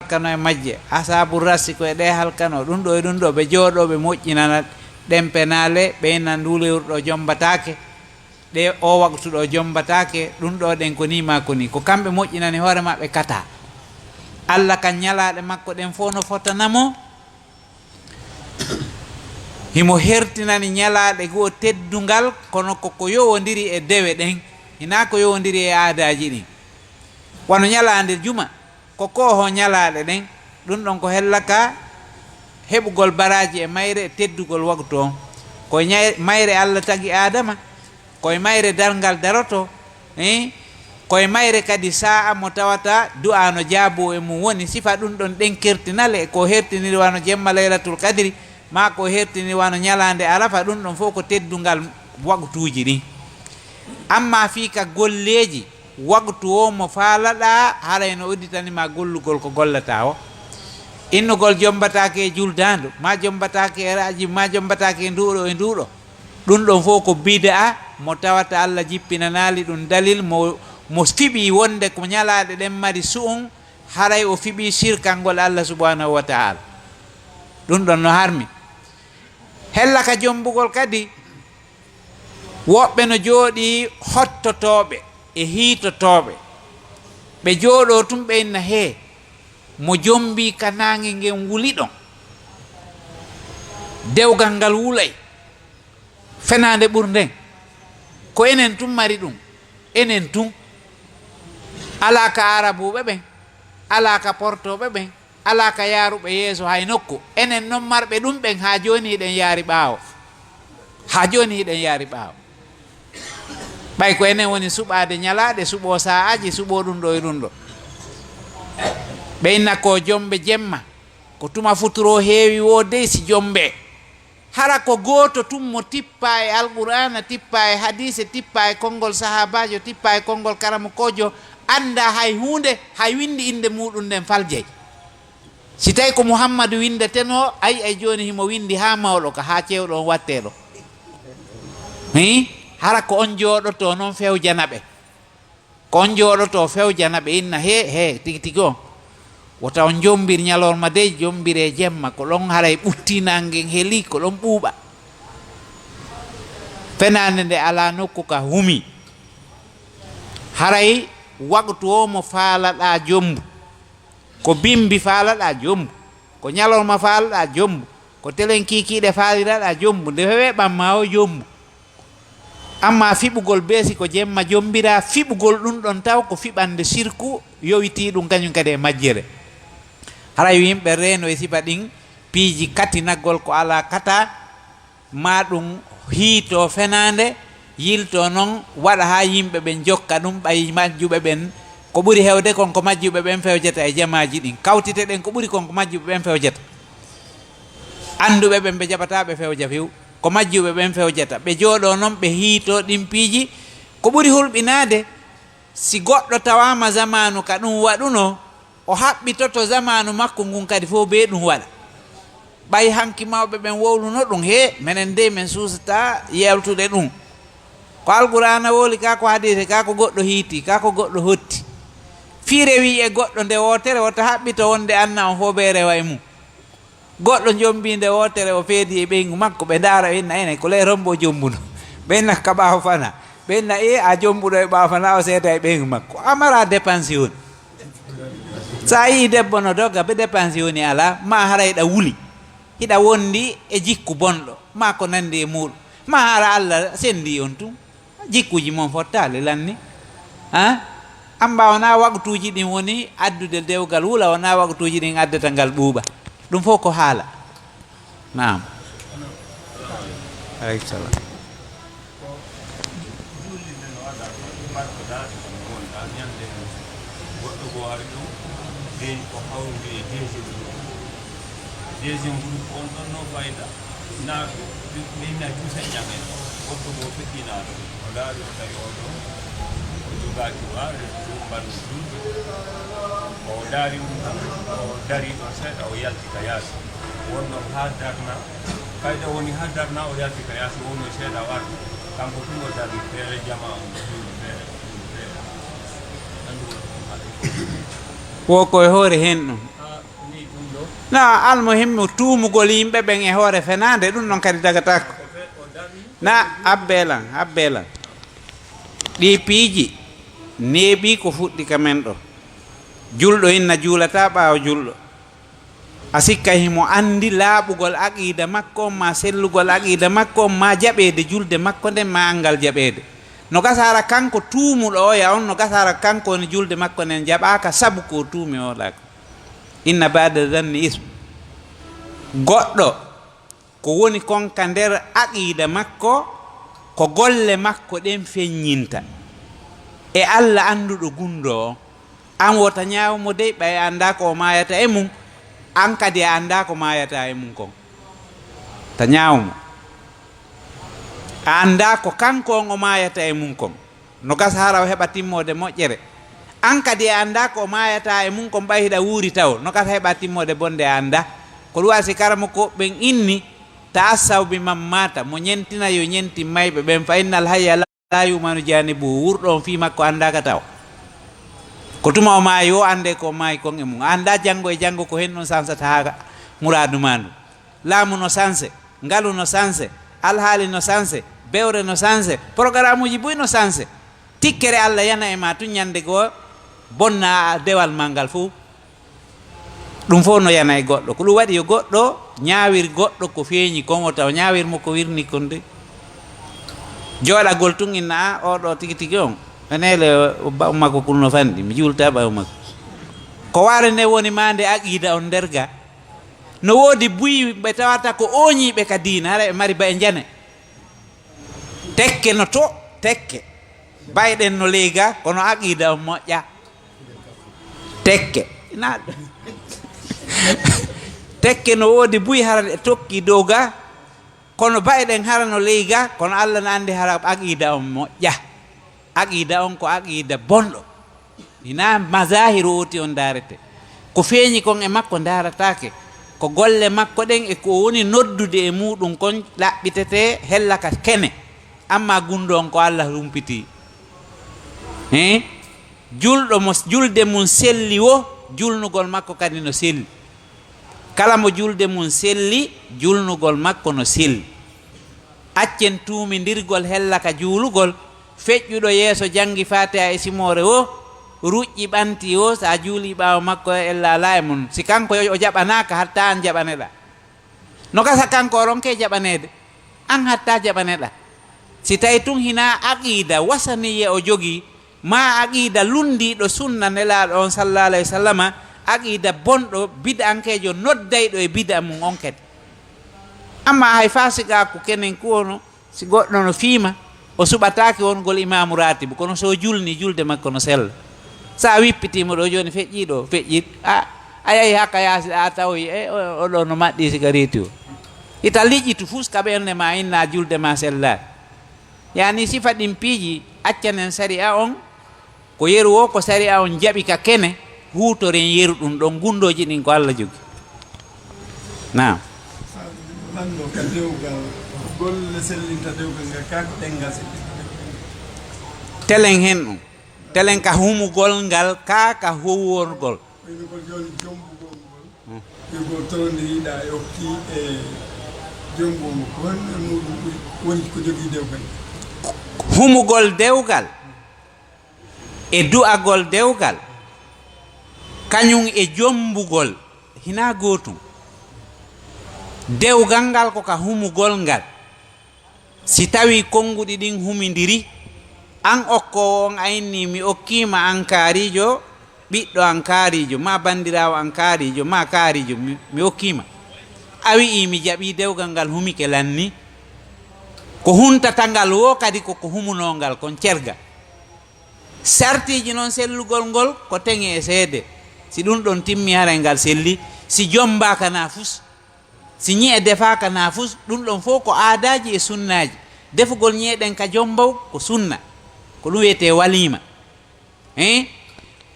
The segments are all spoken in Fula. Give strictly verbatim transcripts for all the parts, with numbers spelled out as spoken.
halkano e majje, asaabu rasi ko e ɗe halkano, ɗum ɗo e ɗum ɗo, ɓe jooɗoo, ɓe moƴƴinana ɗen penaale, ɓe inna ndu lewru ɗo jommbataake, ɗe o waqtu ɗo jommbataake, ɗum ɗo ɗen ko nii maa ko nii. Ko kamɓe moƴƴinani hoore maɓɓe kata. Alla kan ñalaaɗe makko ɗen fof no fotana mo. Himo hertinani ñalaaɗe goo teddungal, kono ko ko yowondiri e dewe ɗen, hinaa ko yowondiri e aadaaji ɗin. Wano ñalaande juma, ko kooho ñalaaɗe ɗen, ɗum ɗon ko hella ka heɓugol baraaji e mayre e teddugol waqtu on. Ko ñay-, mayre Alla tagi Aadama, ko e mayre darngal daroto, eh? Ko e mayre kadi saa'a mo tawata du'aa no jaaboo e mum woni, sifa ɗum ɗon ɗen kertinale, ko hertiniri wano jemma Laylatul Qadri, maa ko hertiniri wano ñalaande Arafa, ɗum ɗon fof ko teddungal waqtuuji ɗin. Amma fii ka golleeji, waqtu o mo faalaɗaa, haray no udditani ma gollugol ko gollataa o. Innugol jommbataake e juldaandu, maa jommbataake e raaji, maa jommbataake e nduuɗo e nduuɗo. Ɗum ɗon fof ko bid'a mo tawata Alla jippinanaali ɗum dalil, mo, mo fiɓii wonde ko ñalaaɗe ɗen mari su'un, haray o fiɓii sirkangol Alla subhanahu wa ta'ala. Ɗum ɗon no harmi. Hella ka jommbugol kadi, woɓɓe no jooɗii hottotooɓe e hiitotooɓe. Ɓe jooɗoo tun ɓe inna, "Hee, mo jommbii ka naange ngen wuli ɗon, dewgal ngal wulay." Fenaande ɓurnden, ko enen tun mari ɗum, enen tun. Alaa ka Aarabuuɓe ɓen, alaa ka Portooɓe ɓen, alaa ka yaaruɓe yeeso hay nokku. Enen non marɓe ɗum ɓen, haa jooni hiɗen yaari ɓaawo. Haa jooni hiɗen yaari ɓaawo. Ɓay ko enen woni suɓaade ñalaaɗe, suɓoo saa'aaji, suɓoo ɗum ɗo e ɗum ɗo. Ɓe inna ko jombe jemma, ko tuma futuro heewi woo dey si jombe. Hara ko gooto tun mo tippaa e Alqur'aana, tippaa e hadiise, tippaa e konngol sahaabaajo, tippaa e konngol karamokoojo, anndaa hay huunde, hay winndi innde muuɗum nden faljay. Si tawi ko Muhammadu winndetenoo, ay, ay jooni himo winndi haa mawɗo ka, haa cewɗo on wattee ɗo. Hii? Hara ko on jooɗotoo non fewjana ɓe. Ko on jooɗotoo fewjana ɓe inna, "Hee, hee, tigi tigi on. Wota on jommbir ñalorma dey, jommbiree jemma, ko ɗon haray ɓuttii naange ngen heli, ko ɗon ɓuuɓa." Fenaande nde alaa nokku ka humi. Haray waqtu o mo faalaɗaa jommbu, ko bimbi faalaɗaa jommbu, ko ñalorma faalaɗaa jommbu, ko telen kiikiiɗe faaliraɗaa jommbu, nde weɓan ma o jommbu. Amma fiɓugol beesi ko jemma jommbiraa, fiɓugol ɗum ɗon taw ko fiɓande sirku yowitii ɗum kañum kadi e majjere. Haray yimɓe reeno e sifa ɗin piiji katinagol ko alaa kata, maa ɗum hiitoo fenaande, yiltoo non waɗa haa yimɓe ɓen jokka ɗum, ɓay majjuɓe ɓen, ko ɓuri hewde kon ko majjuɓe ɓen fewjata e jamaaji ɗin. Kawtite ɗen ko ɓuri kon ko majjuɓe ɓen fewjata. Annduɓe ɓen ɓe jaɓataa ɓe fewja few. Ko majjuɓe ɓen fewjata. Ɓe jooɗoo non, ɓe hiitoo ɗin piiji. Ko ɓuri hulɓinaade, si goɗɗo tawaama zamaanu ka ɗum waɗunoo, o haɓɓitoto zamaanu makko ngun kadi fof bee ɗum waɗa. Ɓay hanki mawɓe ɓen wowluno ɗum, "Hee, menen dey men suusataa yewtude ɗum. Ko Alqur'aana wowli kaa, ko hadiise kaa, ko goɗɗo hiiti kaa, ko goɗɗo hotti. Fii rewi e goɗɗo nde wootere, wota haɓɓito wonde anna on fof bee rewa e mum." Goɗɗo jombii nde wootere, o feedi e ɓeyngu makko, ɓe ndaara, ɓe inna, "Ene, ko ley rombo o jombuno?" Ɓe inna, "Ka ɓaawo fana." Ɓe inna, "Ee, a jombuɗo e ɓaawo fana, o seeda e ɓeyngu makko." A mara dépense woni. So a yii debbo no dogga, ɓe dépense woni alaa, maa hara hiɗa wuli, hiɗa wondi e jikku bonɗo, maa ko nandi e muuɗum, maa hara Alla sendi on tun. Jikkuuji mon fottaali lanni. Ha? Amba wonaa waqtuuji ɗin woni addude dewgal wula, wonaa waqtuuji ɗin addata ngal ɓuuɓa. Ɗum fof ko haala. Naam. Aleykum salaam. Goɗɗo goo ari ɗo, den ko hawri e deuxième groupe. Deuxième groupe on ɗon no fayda, na ɓe, ɓe na juusa ƴamen. Goɗɗo goo feƴƴinaaɗo, o ndaari, o tawi oo ɗoo, o jogaaki waare, ɗum mbannu julɓe. O ndaari ɗum tan, o darii ɗon seeɗa, o yalti ka yaasi. Wonno haa darna, fayda woni haa darna, o yalti ka yaasi, wonno seeɗa warde. Kanko tun o darni feere jamaa on, feere, feere. Wo ko e hoore heen ɗum. Na almuhimmu, tuumugol yimɓe ɓen e hoore fenaande, ɗum ɗon kadi dagataako. Na abbelan, abbelan. Ɗii piiji neeɓii ko fuɗɗi ka men ɗo. Julɗo inna juulataa ɓaawo julɗo. A sikka himo anndi laaɓugol aqiida makko on, maa sellugol aqiida makko on, maa jaɓeede julde makko nden, maa anngal jaɓeede. No gasa hara kanko tuumuɗo oya on, no gasa hara kanko woni julde makko nden jaɓaaka sabu ko o tuumi o waɗaaka. Inna ba'da zanni ism. Goɗɗo ko woni kon ka nder aqiida makko, ko golle makko ɗen feññinta e Alla annduɗo gundoo on. An wota ñaawu mo dey, ɓay a anndaa ko o maayata e mun, an kadi a anndaa ko maayata e mun kon. Ta ñaawu mo. A anndaa ko kanko on o maayata e mun kon. No gasa hara o heɓa timmoode moƴƴere. An kadi a anndaa ko o maayata e mun kon, ɓay hiɗa wuuri taw. No gasa heɓa timmoode bonde a anndaa. Ko ɗum waɗi si karamoko ɓen inni, ta'assaw bi man maata, mo ñentina yo ñentin mayɓe ɓen, fa innal hayya laa yu'manu jaanibuhu, wurɗo on fii makko anndaaka taw. Ko tuma o maayi, o anndee ko o maayi kon e mun. A anndaa janngo e janngo ko hen ɗum sansata haa muraadu maa ndun. Laamu no sanse, ngalu no sanse, alhaali no sanse, bewre no sanse, porogaramuuji buy no sanse. Tikkere Alla yana e maa tun ñannde goo, bonna dewal maa ngal fow. Ɗum fof no yana e goɗɗo. Ko ɗum waɗi yo goɗɗo ñaawir goɗɗo ko feeñi kon, o tawa ñaawir mo ko wirni kon de. Jooɗagol tun inna, "A, oo ɗoo tigi tigi on, ene le o ɓaw makko kun no fanɗi, mi juulta ɓaw makko." Ko waare nde woni maa nde aqiida on nder ga. No woodi buy ɓe tawata ko ooñiiɓe ka diina, hara ɓe mari ba e njane. Tekke no to, tekke. Bayɗen no ley ga, kono aqiida on moƴƴa. Tekke. Ina tekke no woodi buy hara ɗe tokki dow ga, kono bayɗen hara no ley ga, kono Alla na anndi hara aqiida on moƴƴa. Aqiida on ko aqiida bonɗo. Hinaa mazaahiru oti on ndaarete. Ko feeñi kon e makko ndaarataake. Ko golle makko ɗen e ko o woni noddude e muuɗum kon ɗaɓɓitetee hella ka kene. Amma gunndo on ko Alla humpitii. Hee? Julɗo mo julde mum selli wo, julnugol makko kadi no selli. Kala mo julde mum selli, julnugol makko no selli. Accen tuumindirgol hella ka juulugol. Feƴƴuɗo yeeso janngi Faatiha e simoore wo, ruƴƴi ɓanti wo, so a juulii ɓaawo makko, ella alaa e mun. Si kanko o jaɓanaaka, hatta an jaɓaneɗaa. No gasa kanko o ronke jaɓaneede, an hatta jaɓaneɗaa. Si tawi tun hinaa aqiida wasaniya o jogii, maa aqiida lunndiiɗo sunna Nelaaɗo on, sallallahu alayhi wa sallama, aqiida bonɗo, bid'ankeejo noddayɗo e bid'a mum on kadi. Amma hay fasiqaaku kenen ku wono, si goɗɗo no fiima, o suɓataake wongol imaamu raatibu, kono so o julni, julde makko no sella. So a wippitii mo ɗo jooni, feƴƴii ɗo, feƴƴii, a, a yahi haa ka yaasi ɗa, a tawoyi, e, o, o ɗo no maɗɗii sigareeti o. Ita liƴƴitu fus ka ɓernde ma, inna julde ma sellaaki. Yaani sifa ɗin piiji, accanen sari'a on, ko yeru o, ko sari'a on jaɓi ka kene, huutoren yeru ɗum ɗon, gunndooji ɗin ko Alla jogi. Naam. Lanndo ka dewgal, golle sellinta dewgal ngal, kaa ko ɗenngal sellinta dewgal ngal? Telen hen ɗum. Telen ka humugol ngal, kaa ka huworgol. Ɓeynugol jooni jombugol ngol. Hmm. Ɓeynugol tolondiriɗa e okki e jombugol ngol. Ko honno e muɗum ɓuri woni ko jogii dewgal ngal? Humugol dewgal e du'agol dewgal, kañum e jombugol, hinaa gootum. Dewgal ngal ko ka humugol ngal. Si tawii konnguɗi ɗin humindiri, an okkoowo on a inni, mi okkiima an kaariijo, ɓiɗɗo an kaariijo, maa banndiraawo an kaariijo, maa kaariijo, mi, mi okkiima. A wi'ii, mi jaɓii dewgal ngal humike lanni. Ko huntata ngal woo kadi ko ko humunoo ngal kon cerga. Sartiiji non sellugol ngol ko teŋe e seede. Si ɗum ɗon timmi, haray ngal selli. Si jommbaaka na fus, si ñi'e defaaka na fus, ɗum ɗon fof ko aadaaji e sunnaaji. Defugol ñi'e ɗen ka jommbaw ko sunna. Ko ɗum wiyetee waliima. Hein?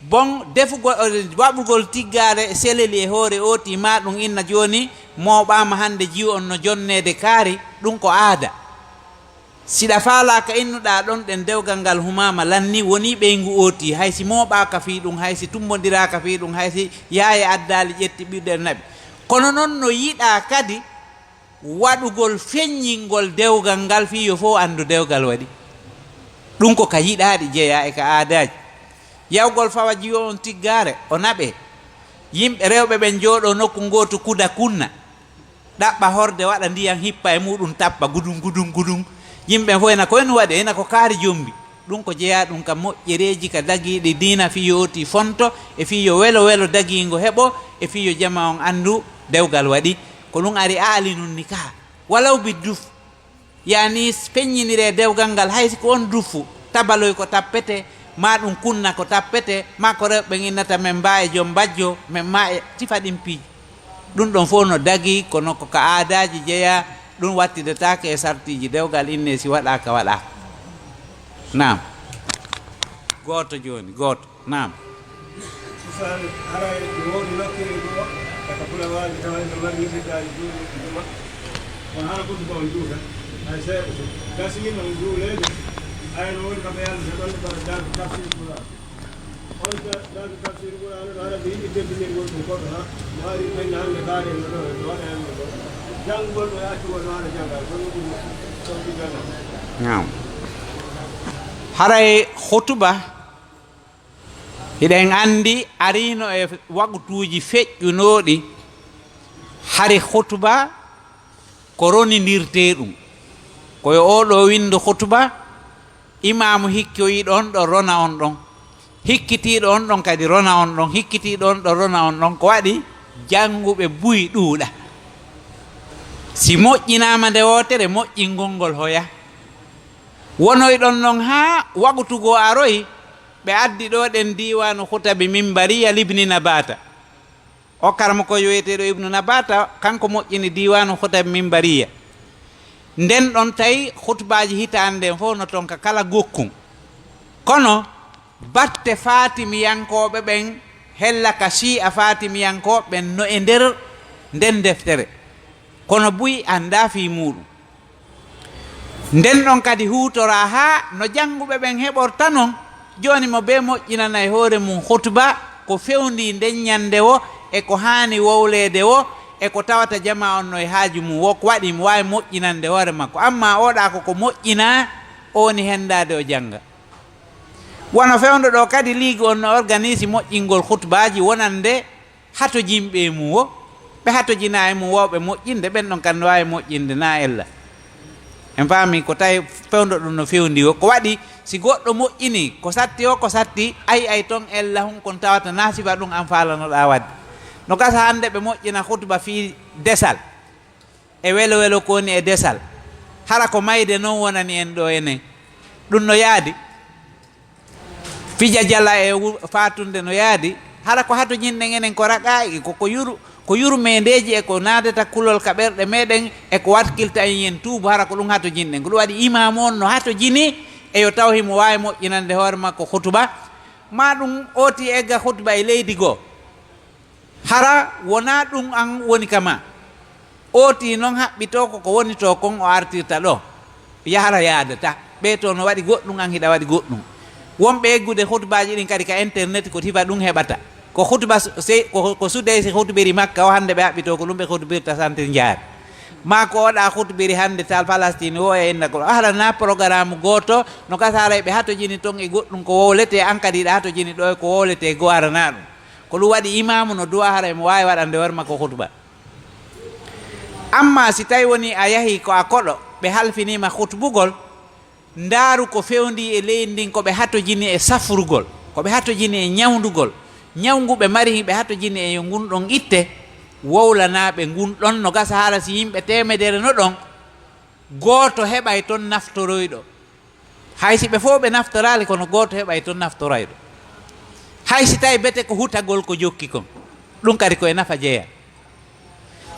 Bon, defugol, waɗugol tiggaare seleli e hoore ooti, maa ɗum inna jooni mooɓaama hannde, jiw on no jonneede kaari, ɗum ko aada. Siɗa faalaaka innuɗaa ɗon ɗen dewgal ngal humaama lanni, wonii ɓeyngu ootii, hay si mooɓaaka fii ɗum, hay si tummbondiraaka fii ɗum, hay si yaaye addaali ƴetti ɓiɗɗo en naɓi. Kono noon no yiɗaa kadi waɗugol feññingol dewgal ngal fii yo fof anndu dewgal waɗi. Ɗum ko ka yiɗaaɗi jeyaa e ka aadaaji. Yawgol fawa jiyo on tiggaare, o naɓee. Yimɓe rewɓe ɓen jooɗoo nokku ngootu kuda kunna. Ɗaɓɓa horde, waɗa ndiyan, hippa e muuɗum, tappa gudun, gudun, gudun. Yimɓe ɓen fof ena ko en waɗi, ena ko kaari jombi. Ɗum ko jeyaa ɗum ka moƴƴereeji ka dagiiɗi diina, fii yo oti fonto, e fii yo welo welo dagiingo heɓo, e fii yo jama on anndu dewgal waɗi. Ko ɗum ari aali nun ni kaa. Walaw bi duf. Yaani, feññiniree dewgal ngal, hay si ko on dufu, tabaloy ko tappete, maa ɗum kunna ko tappete, maa ko rewɓe ɓen innata men mbaa e joom bajjo, men maa e sifa ɗin piiji. Ɗum ɗon fof no dagii, kono ko ka aadaaji jeyaa, ɗum wattidetaake e sartiiji dewgal, innee si waɗaaka, waɗaaka. Naam. Gooto jooni, gooto. Naam. Misal, haray no woodi nokkiri goo, e ko fulawaaji tawa ene mari yirlitaaji juulirɗi juma. Kono hara kutuba on juuta, hay seeɗa so gasiino on juuleede, hay no woodi kam e yalde ɗon, kono darde tafsir Qur'an. On ta-, darde tafsir Qur'an ɗo, hara ɓe yiɗi teddinirgol ɗum koɗo ha, no ari ɓen hannde kaari no ɗo, no waɗa hannde ɗo. Janngugol ɗo e accugol ɗo hara janngal, kono ɗum ɗon ɗi janngal. Naam. Haray hutuba, hiɗen anndi, ariino e waqtuuji feƴƴunooɗi, hari hutuba ko ronindirtee ɗum. Ko yo oo ɗoo winndu hutuba, imaamu hikkoyi ɗoon ɗo rona on ɗon, hikkitiiɗo on ɗon kadi rona on ɗon, hikkitiiɗo on ɗo rona on ɗon. Ko waɗi jannguɓe buy ɗuuɗa. Si moƴƴinaama nde wootere, moƴƴingol ngol hoya. Wonoyɗon non haa waqtu goo aroyi, ɓe addi ɗoo ɗen diiwaanu hutabi mimbariya Libni Nabata. O karamoko wiyeteeɗo Ibnu Nabata, kanko moƴƴini diiwaanu hutabi mimbariya. Nden ɗon tawi hutbaaji hitaande nden fof no ton ka kala gokkun. Kono batte faatimiyankooɓe ɓen, hella ka Shi'a faatimiyankooɓe ɓen, no e nder nden deftere. Kono buy anndaa fii muuɗum. Nden ɗon kadi huutoraa haa no jannguɓe ɓen heɓorta non. Jooni mo bee moƴƴinanay hoore mum hutuba ko fewndii nden ñannde woo e ko haani wowleede woo e ko tawata jamaa on no e haaju mum woo, ko waɗi mo waawi moƴƴinande hoore makko. Ammaa oɗaa ko ko moƴƴinaa, o woni henndaade o jannga. Wano fewndo ɗoo kadi, liigi on no organise moƴƴingol hutbaaji wonande hatojinɓe e mum woo, ɓe hatojinaa e mum woowɓe moƴƴinde, ɓen ɗon kan no waawi moƴƴinde naa ella. En faami ko tawi fewndo ɗum no fewndi woo. Ko waɗi si goɗɗo moƴƴinii, ko satti o, ko satti, ay ay ton ella hun kon tawata naa sifa ɗum an faalanoɗaa waɗde. No gasa hannde ɓe moƴƴina hutuba fii desal. E welo welo ko woni e desal. Hara ko mayde non wonani en ɗoo enen. Ɗum no yaadi. Fija jala e wu-, faatunde no yaadi. Hara ko hatojinɗen enen ko raqa e ko, ko yuru-, ko yurmeendeeji e ko naadata kulol ka ɓerɗe meɗen e ko wakkilta en yen tuubu, hara ko ɗum hatojinɗen. Ko ɗum waɗi imaamu on no hatojini e yo taw himo waawi moƴƴinande hoore makko hutuba. Maa ɗum ooti egga hutuba e leydi goo. Hara wonaa ɗum an woni ka maa. Ooti non haɓɓitoo ko ko woni to kon o artirta ɗoo. Yahara yaadata. Ɓee to no waɗi goɗɗum, an hiɗa waɗi goɗɗum. Wonɓe eggude hutbaaji ɗin kadi ka internet ko sifa ɗum heɓata. Ko hutba su-, se-, ko, ko Sudaysi hutbiri Makka o hannde ɓe haɓɓitoo ko ɗum ɓe hutbirta Santir Njaari. Maa ko oɗa hutbiri hannde tal Palestine o e inna ko. Hara na programme gooto no gasa haray ɓe hatojini ton e goɗɗum ko wowletee, an kadi hiɗa hatojini ɗoo e ko wowletee goo, hara na ɗum. Ko ɗum waɗi imaamu no du'a haray mo waawi waɗande hoore makko hutuba. Ammaa si tawi woni a yahi ko a koɗo, ɓe halfiniima hutbugol, ndaaru ko fewndii e leydi ndin, ko ɓe hatojini e safrugol, ko ɓe hatojini e ñawndugol. Ñawngu ɓe mari, ɓe hatojini e yo ngun ɗon itte, wowlanaa ɓe ngun ɗon, no gasa hara si yimɓe teemedere no ɗon, gooto heɓay ton naftoroyɗo. Hay si ɓe fof ɓe naftoraali, kono gooto heɓay ton naftorayɗo. Hay si tawi bete ko hutagol ko jokki kon, ɗum kadi ko e nafa jeya.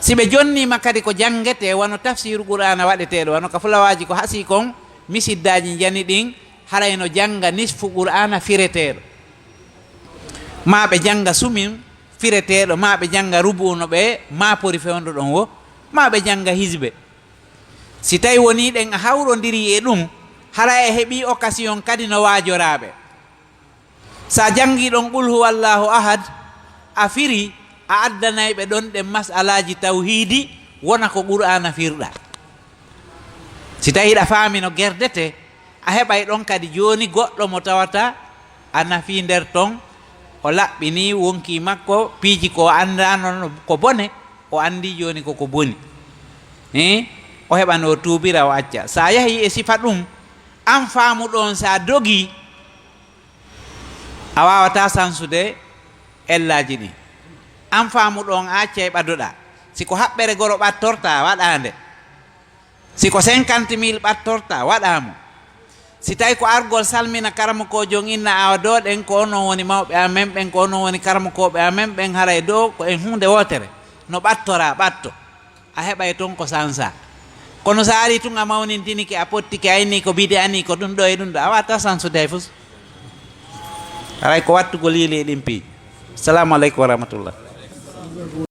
Si ɓe jonniima kadi ko janngetee, wano tafsiru Qur'aana waɗeteeɗo, wano ka fulawaaji ko hasii kon, misiddaaji njani ɗin, haray no jannga nisfu Qur'aana fireteeɗo. Maa ɓe jannga sumin fireteeɗo, maa ɓe jannga rubu'u no ɓe maapori fewndo ɗon wo, maa ɓe jannga hizbe. Si tawi wonii ɗen a hawrondirii e ɗum, hara e heɓii occasion kadi no waajoraaɓe. Sa janngii ɗon Qul huwallahu ahad, a firii, A addanay ɓe ɗon ɗen masalaaji tawhiidi, wona ko Qur'aana firɗa. Si tawi hiɗa faami no gerdetee, a heɓay ɗon kadi jooni goɗɗo mo tawata a nafii nder ton, o laɓɓinii wonkii makko, piiji ko o anndaano no ko bone, o anndii jooni ko ko boni. Hee? O heɓa no o tuubira, o acca. Si a yahii e sifa ɗum, an faamuɗo on, si a dogii, a waawataa sansude ellaaji ɗin. An faamuɗo on, a accay ɓadoɗaa. Si ko haɓɓere goro ɓattorta, waɗaa nde. Si ko cinquante mille ɓattorta, waɗaa mo. Si tawi ko argol salmina karamokoojo on, inna awa doo ɗen, ko onon woni mawɓe amen ɓen, ko onon woni karamokooɓe amen ɓen, haray doo ko en huunde wootere. No ɓattoraa, ɓatto. A heɓay ton ko sansa. Kono so a arii tun a mawnintinike, a pottikee, a inni ko bid'a nii, ko ɗum ɗoo e ɗum ɗoo, a waawataa sansude hay fus. Haray ko wattugol yili e ɗin piiji. Salaamu aleykum wa rahmatullah.